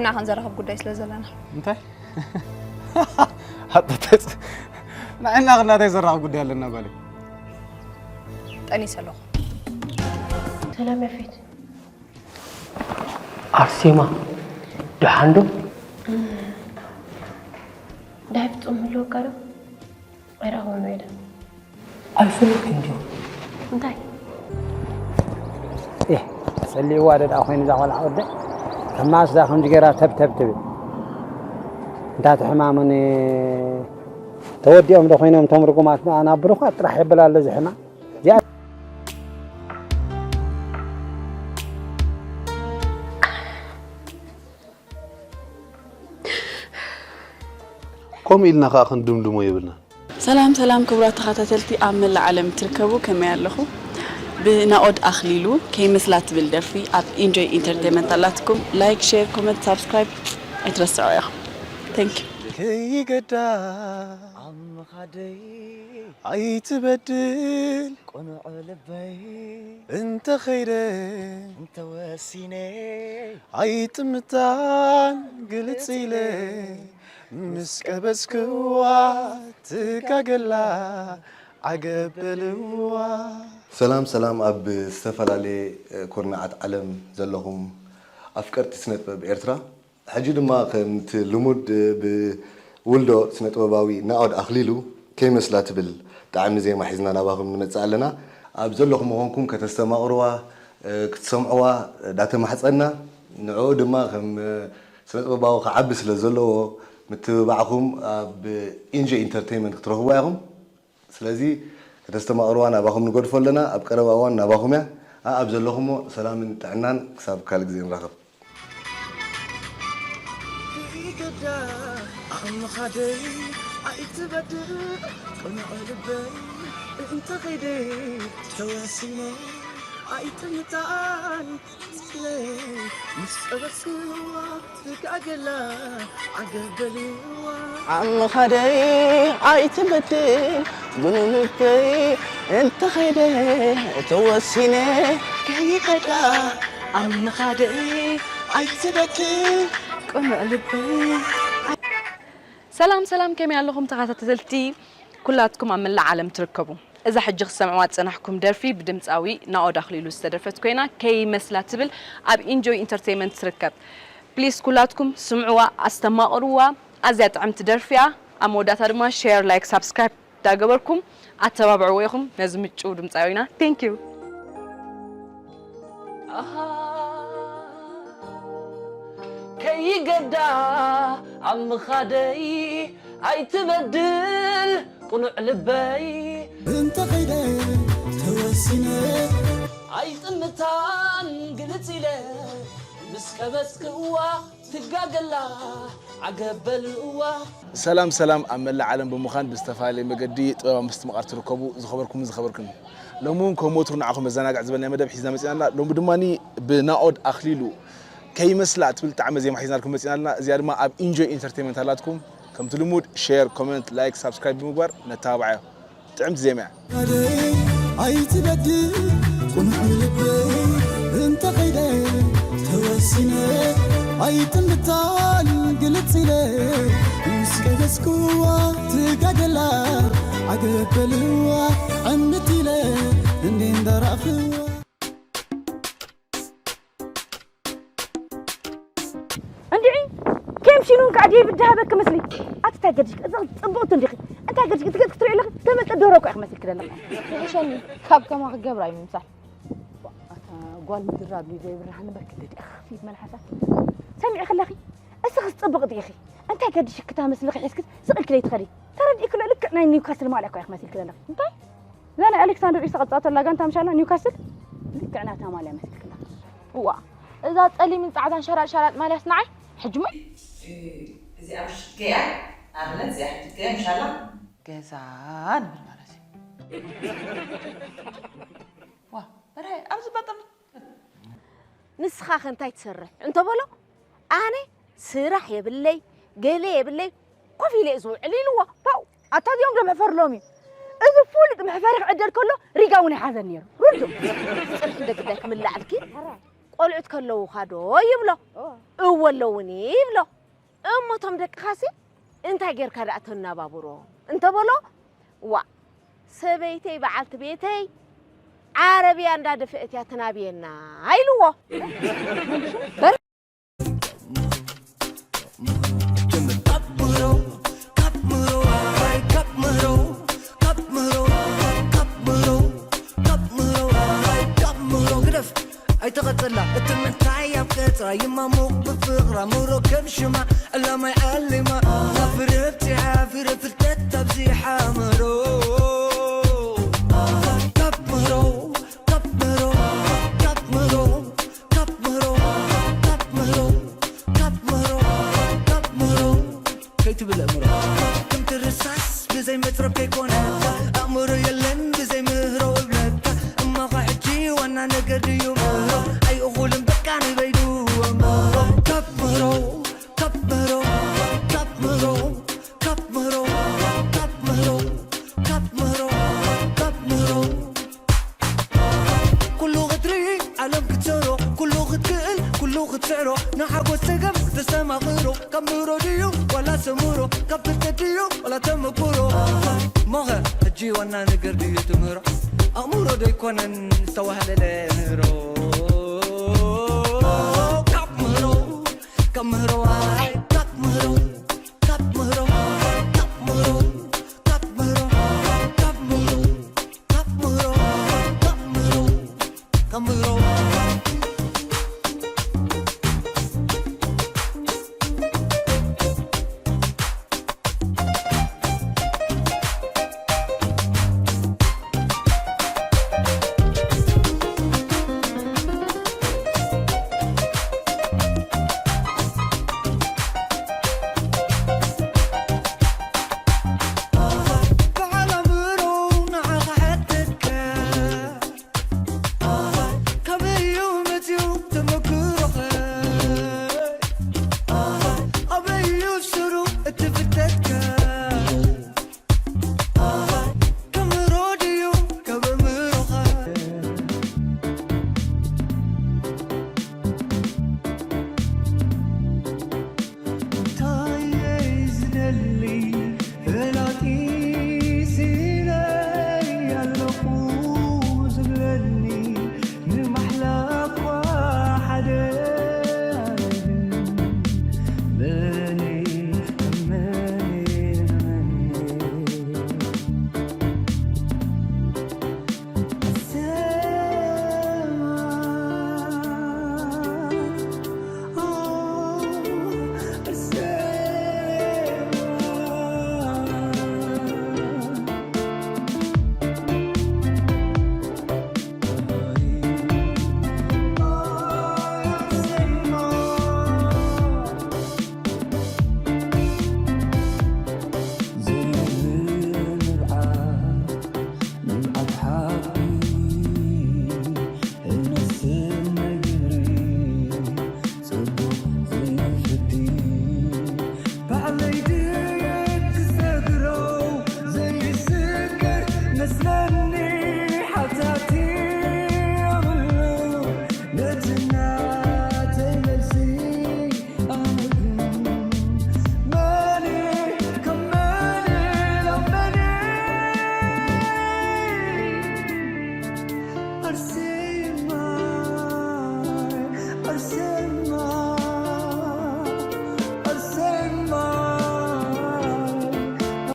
ንዓኻ ንዘራኽብ ጉዳይ ስለ ዘለና። እንታይ ኣጠጠጽ ንዓና ክናታይ ዘራኽብ ጉዳይ ኣለና ጓለይ። ጠኒሰ ኣለኹ። ሰላም ያፌት። ኣርሴማ ደሓን ዶ? ዳይ ፍጹም ህልወካ ዶ? ኣይረኸብን ኢለ። ኣይፈልጥን ድዩ? እንታይ? ኤህ፣ ጸሊእዋ ዶ ደኣ ኮይኑ እዛ ቆልዓ ወደ? ከማስ ዳ ከምዚ ገይራ ተብተብ ትብል። እንታይ ሕማምን ተወዲኦም ዶ ኮይኖም እቶም ርጉማት ናብ ብሩኻት ጥራሕ የበላ ኣሎ እዚ ሕማም። እዚኣ ከምኡ ኢልና ከኣ ክንድምድሞ የብልናን። ሰላም ሰላም ክቡራት ተኸታተልቲ ኣብ መላእ ዓለም ትርከቡ ከመይ ኣለኹ? ብናኦድ ኣኽሊሉ ከይመስላ ትብል ደርፊ ኣብ ኢንጆይ ኢንተርቴንመንት ኣላትኩም። ላይክ፣ ሼር፣ ኮመንት፣ ሳብስክራይብ ኣይትረስዑ ኢኹም። Thank you። ከይገዳ ዓምኻደይ ኣይትበድል ቁኑዕ ልበይ እንተኸይደ እንተወሲነ ኣይጥምታን ግልጽ ኢለ ምስ ቀበጽክዋ ትጋገላ ዓገበልዋ። ሰላም ሰላም ኣብ ዝተፈላለየ ኩርናዓት ዓለም ዘለኹም ኣፍቀርቲ ስነጥበብ ኤርትራ ሕጂ ድማ ከምቲ ልሙድ ብውልዶ ስነጥበባዊ ናኦድ ኣኽሊሉ ከይመስላ ትብል ጣዕሚ ዜማ ሒዝና ናባኹም ንመጽእ ኣለና። ኣብ ዘለኹም ምኾንኩም ከተስተማቕርዋ ክትሰምዕዋ ዳተማሕጸና ንዕኡ ድማ ከም ስነጥበባዊ ክዓቢ ስለ ዘለዎ ምትብባዕኹም ኣብ ኢንጆ ኢንተርቴይመንት ክትረኽብዋ ኢኹም። ስለዚ ከተስተማቕርዋ ናባኹም ንገድፎ ኣለና። ኣብ ቀረባ እዋን ናባኹም እያ። ኣኣብ ዘለኹሞ ሰላምን ጥዕናን ክሳብ ካልእ ግዜ ንራኸብ። ይገዳ ዓቕምኻ ደይ ኣይትበድእ ቅኑዕ ልበይ እንተኸይደ ተወሲነ ኣይጥምታን ስለ ምስ ቀበጽዋ ትጋገላ ዓገበልዋ ዓቕምኻ ደይ ኣይትበድል ብንልበይ እንተኸይደ ተወሲነ ከይኸዳ ዓቕምኻ ደይ ኣይትበድል ቅኑዕ ልበይ ሰላም ሰላም ከመይ ኣለኹም ተኸታተልቲ ኩላትኩም ኣብ መላእ ዓለም ትርከቡ። እዛ ሕጂ ክትሰምዕዋ ዝጸናሕኩም ደርፊ ብድምጻዊ ናኦድ ኣኽሊሉ ዝተደርፈት ኮይና ከይመስላ ትብል ኣብ ኢንጆይ ኢንተርቴይመንት ትርከብ። ፕሊስ ኩላትኩም ስምዕዋ ኣስተማቕርዋ። ኣዝያ ጥዕምቲ ደርፊ እያ። ኣብ መወዳእታ ድማ ሼር ላይክ ሳብስክራይብ እንዳገበርኩም ኣተባብዕዎ ኢኹም ነዚ ምጭው ድምፃዊና። Thank you። ከይገዳ ኣብ ምኻደይ ኣይትበድል ቁኑዕ ልበይ እንተኸይደ ተወሲነ ኣይጥምታን ግልጽ ኢለ ምስ ቀበጽክዋ ትጋገላ ዓገበልዋ ሰላም ሰላም ኣብ መላእ ዓለም ብምዃን ብዝተፈላለየ መገዲ ጥበባዊ ምስትምቓር ትርከቡ ዝኸበርኩምን ዝኸበርክን ሎሚ እውን ከም ወትሩ ንዓኹም መዘናግዕ ዝበልና መደብ ሒዝና መፂና ኣለና ሎሚ ድማ ብናኦድ ኣኽሊሉ ከይመስላ ትብል ጣዕመ ዜማ ሒዝናልኩም መፂና ኣለና እዚኣ ድማ ኣብ ኢንጆይ ኢንተርቴንመንት ኣላትኩም ከምቲ ልሙድ ሼር ኮመንት ላይክ ሳብስክራይብ ብምግባር ነተባብዓዮ ጥዕምቲ ዜማ እያ። ኣይትበድል ቁኑዕ ልበይ እንተኸይደ ተወሲነ ኣይጥምታን ግልጽ ኢለ ምስ ቀደስኩዋ ትጋገላ ዓገበልዋ ዕምት ኢለ እንዴ እንዳራእኽዋ እንድዒ ኬም ሽኑን ከዓ ደይብ ድሃበክ መስሊ ኣቲ እንታይ ገዲሽክ እዚ ፅቡቅቲ እንዲኺ እንታይ ገዲሽክ ትገድ ክትሪኦ ኣለኺ ተመፀ ዶሮ እኮ ኢኺ መሲልክ ዘለኺ ይሕሸኒ ካብ ከማኺ ገብራ እዩ ምምሳል ኣታ ጓል ምድራብ እዩ ዘይብርሃኒ በክ ደዲኣ ፊት መልሓሳ ሰሚዕኺ ኣለኺ እስኺ ፅቡቅ ዲኢኺ እንታይ ገዲሽክ ክታ መስልኺ ሒዝክስ ስቕ ኢልኪ ዘይትኸዲ ተረዲእክሎ ልክዕ ናይ ኒውካስል ማልያ እኮ ኢኺ መሲልክ ዘለኺ እንታይ እዛ ናይ ኣሌክሳንደር ኢሳቅ ዝፃወተላ ጋንታ ምሻላ ኒውካስል ልክዕ ናታ ማልያ መሲልክላ እዋ እዛ ፀሊምን ፃዕዳን ሸራጥ ሸራጥ ማልያስ ንዓይ ሕጂ ሞ እዚኣ ምሽ ገያ ኣብነት እዚኣ ሕጂ ገያ ምሻላ ገዛ ንብል ማለት እዩ ዋ በራይ ኣብዚ በጥም ንስኻ ከ እንታይ ትሰርሕ እንተበሎ ኣነ ስራሕ የብለይ ገለ የብለይ ኮፍ ኢለ እየ ዝውዕል ኢልዎ ፓው ኣታ እዚኦም ዶ መሕፈር ሎሚ እዚ ፍሉጥ መሕፈሪ ክዕደል ከሎ ሪጋ እውን ኣይሓዘን ነይሩ ርዱእ ፅንሕ እንደ ግዳይ ክምላዕልኪ ቆልዑት ከለዉኻ ዶ ይብሎ። እወ ኣለዉኒ ይብሎ። እሞ እቶም ደቅኻሲ እንታይ ጌርካ ደኣ ተናባብሮ እንተበሎ፣ ዋ ሰበይተይ በዓልቲ ቤተይ ዓረብያ እንዳደፈአት እያ ተናብየና ኢልዎ። ግደፍ ኣይተቐጽላ እቲ ምንታይ ኣብ ቀጽራ ይማሙቕ ብፍቕራ ምሮ ከም ሽማ ዕላማይ ዓሊማ ፍረ ኣብዚሓ ፍረ ፍልጠት ኣብዚሓ ምሮ ካብ ምሮ ካብ ምሮ ካብ ምሮ ካብ ምሮ ካብ ምሮ ካብ ምሮ ካብ ምሮ ከይትብል ኣእምሮ ከምቲ ርሳስ ብዘይ መትረብ ከይኮነ ኣእምሮ የለን ብዘይ ምህሮ እብለካ እማኻ ሕጂ ዋና ነገር ድዩ ምህሮ ኣይእኹልን በቃ ንበይዱ ኣእምሮ ካብ ምህሮ ካብ ምህሮ ካብ ምህሮ ካብ ምህሮ ካብ ምህሮ ካብ ምህሮ ካብ ምህሮ ኩሉ ክትርኢ ዓለም ክትሰሮ ኩሉ ክትክእል ኩሉ ክትስዕሮ ንሓጎስ ጸገም ተስተማቕሮ ካብ ምህሮ ድዩ ዋላ ሰምሮ ካብ ፍልጠት ድዩ ዋላ ተመኩሮ ሞኸ ሕጂ ዋና ነገር ድዩ ትምህሮ ኣእምሮ ዶ ይኮነን ዝተዋህለለ ምህሮ ካብ ምህሮ ካብ ምህሮ ዋይ